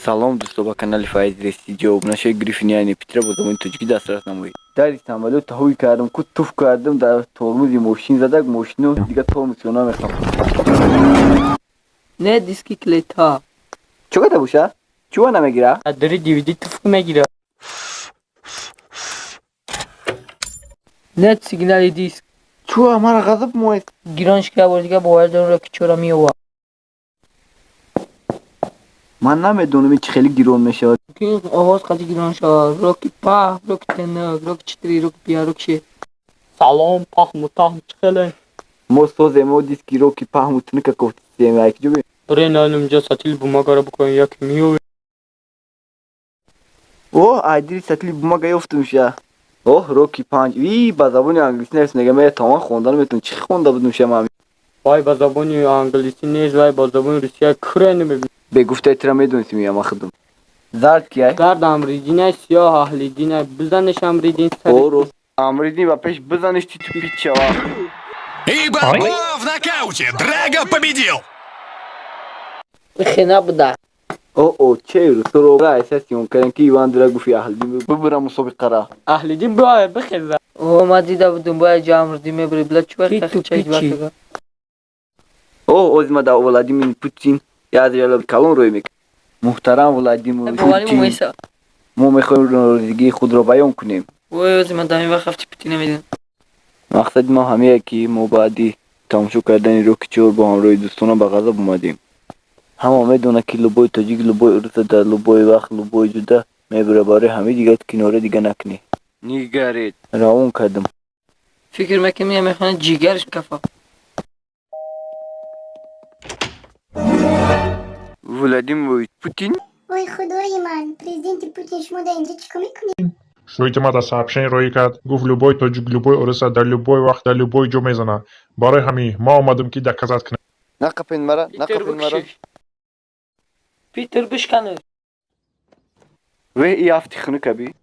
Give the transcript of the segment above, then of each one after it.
Салом, дӯсто, ба канали Файз Рестиҷо. Обунашои Гриффини Айни Питра бо забони тоҷикӣ дастрас намоед. Дари самолёт таҳуй кардам, ку туф кардам, дар тормози мошин задак, мошино дига тормоз ё намехам. Не диски клета. Чо када боша? Чува намегира? Дари DVD туф мегира. Нет сигнали диск. Чува мара ғазаб моед? Гиронш ка бор дига бовар дорам, ки чора меова. Ман намедонам, чи хеле гирон мешавад. Ки оғоз қади гирон шавад. Роки па, роки тенак, роки четыре, роки пять, роки шесть. Салом, пахму таҳм чӣ хеле? Мо созем, мо диски роки паҳму тунука кофтисем, якҷо. Бре нанумҷа сатил бумагара букоем, як миёве. О, айдири сатили бумага ёфтум ша. Оҳ, роки панҷ. Ви, ба забони англисӣ навис, мега, я тамом хондан метавонам. Чӣ хонда будум ша ман? Вай ба забони англисӣ нест, вай ба забони русия куре намебинӣ. Бе гуфтаи тира медонистим, я махудум. Зард ки ай? Зард амридинай, сиёҳ аҳлидинай, бизанеш амридин. О, рост. Амридин ба пеш бизанеш, ти тупит шава. И Балбоа в нокауте! Драго победил! Хена буда. О, о, че русоро ра эсас ён кардем, ки Иван Дра гуфти аҳлидин бибира мусобиқара. Аҳлидин бояд бихеза. О, ма дида будум, бояд ҷа амридин мебури, била чӣ вақт. О, озима да Владимир Путин ядр калон рӯй мекунад. Муҳтарам Владимир Путин, мо мехоҳем норозигии худро баён кунем. Ой, озима дар ин вақт ҳафти Путин намедонам. Мақсади мо ҳамие, ки мо баъди тамошо кардани Роки чор бо ҳамроҳи дӯстонам ба ғазаб омадем. Ҳама медонад, ки любой тоҷик любой уруса дар любой вақт, любой ҷуда мебура. Барои ҳамин дига кинора дига накунӣ. Нигаред. Равон кардам. Фикр мекунем, я мехоҳам ҷигарш кафа. Владимир Путин. Ой, худои ман, президенти Путин, шумо дар инҷо чӣ кор мекунед? Шоҳиди ма дар сообщение роӣ кард, гуфт: любой тоҷик любой уруса дар любой вақт, дар любой ҷо мезана. Барои ҳамин ма омадам, ки доказать кунам. Нақапен мара, нақапен мара. Питер бишканеш. Ве и афти хунука би.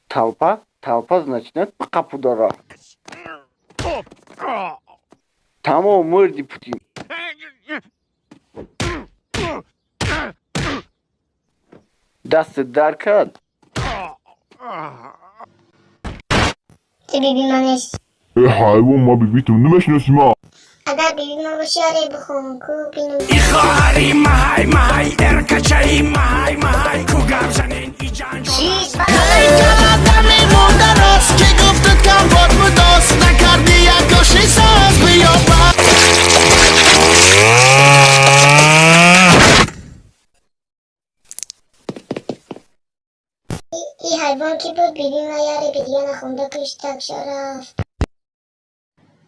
Толпа, толпа начинает қапудара. Тамом, мурди, Путин. Дастат дар кард. Ту биби ман нести. Э, ҳайвон, ма бибитум намешиносӣ ма? Агар биби ман бошӣ, аре бихон, ку бинам. Ихори маҳай маҳай эркачаи маҳай маҳай ку гап занен и ҷанҷол. Чиз. Каладами модарост, ки гуфтут камбод будост, накарди як оши соз биёба. И ҳайвон ки буд, биби ман яре бидига нахонда кушт, такша рафт.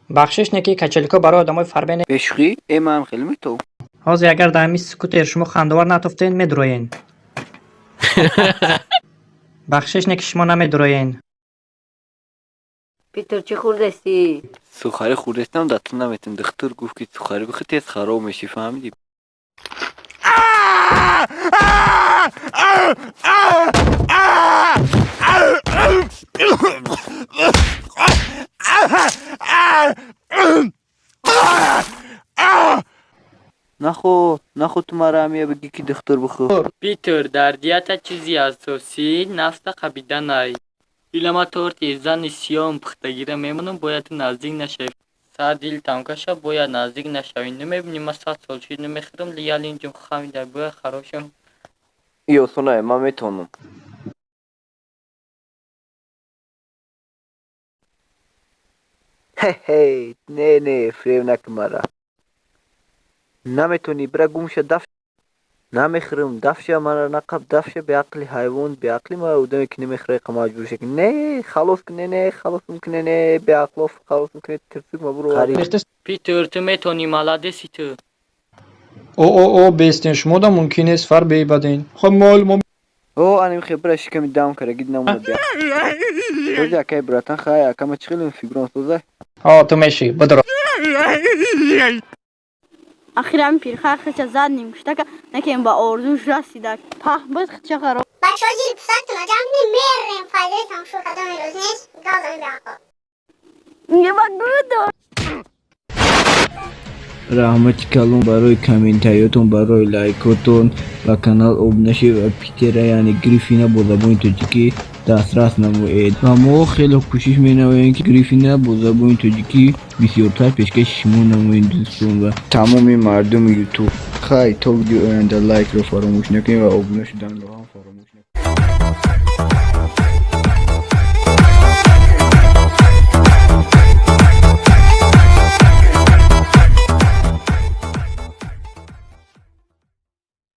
Бахшиш, не ки качелико барои одамои фарбе не. Бешӯхӣ? Э, манам хеле метавонам. Ҳозир агар дар ҳамин скутер шумо хандовар натофтен, медуроен. Бахшиш, не ки шумо намедуроен. Питер, чӣ хӯрдастӣ? Сухари хӯрдастам, да ту наметавон. Духтур гуфт, ки сухари бихӯр, тез хароб мешӣ, фаҳмидӣ? Нахо, нахо, ту мара ҳамия бигӣ, ки духтур бихӯр. Питер, дар диета чизи асосӣ нафта қабиданай. Илама торти зани сиёҳм пухтагира мемонам, бояд ту наздик нашавӣ. Сар дил тамкаша, бояд наздик нашавӣ. Намебинӣ, ман 100 сол шид намехӯрам, ялинҷум хамида, бояд хароб шавам. И осонае, ман метавонам. Хе-хе, не, не, фиреб накун мара. Наметавонӣ, бира гум ша, даф намехӯрам, дафша мара нақаб, дафша, беақли ҳайвон, беақли мара одаме, ки намехӯра, иқа маҷбур ша, ки не, халос куне, не, халосм куне, не, беақло, халосм куне, тирсук ма буро. Питер, ту метавонӣ, молодеси ту. О, о, о, бестен, шумода мумкин нест фарбеи баден. Хоб, мол мо. О, аним хе бира шиками дам кара гид намона бия. Соза, акай, братан, хай, акама чӣ хелем фигурон соза. Ҳо, ту мешӣ, бидуро. Ахирам пирхар хича зад нимкуштака, накем ба орзуш расида. Паҳ буд, хича хароб. Бачаҳо, зири писартона ҷамъ кунем, мерем, файдаи тамошо кардани рӯз нест, гав зани беақл. Не могу. Раҳмати калон барои комментариётон, барои лайкотон. Ба канал обуна шавед ва Питера, яъне Гриффина, бо забони тоҷикӣ дастрас намоед. Ва мо хеле кӯшиш менамоем, ки Гриффина бо забони тоҷикӣ бисёртар пешкаши шумо намоем, дӯстон ва тамоми мардуми Ютуб. Хай, то видеои оянда. Лайкро фаромӯш накунед ва обуна шуданро ҳам фаромӯш накунед.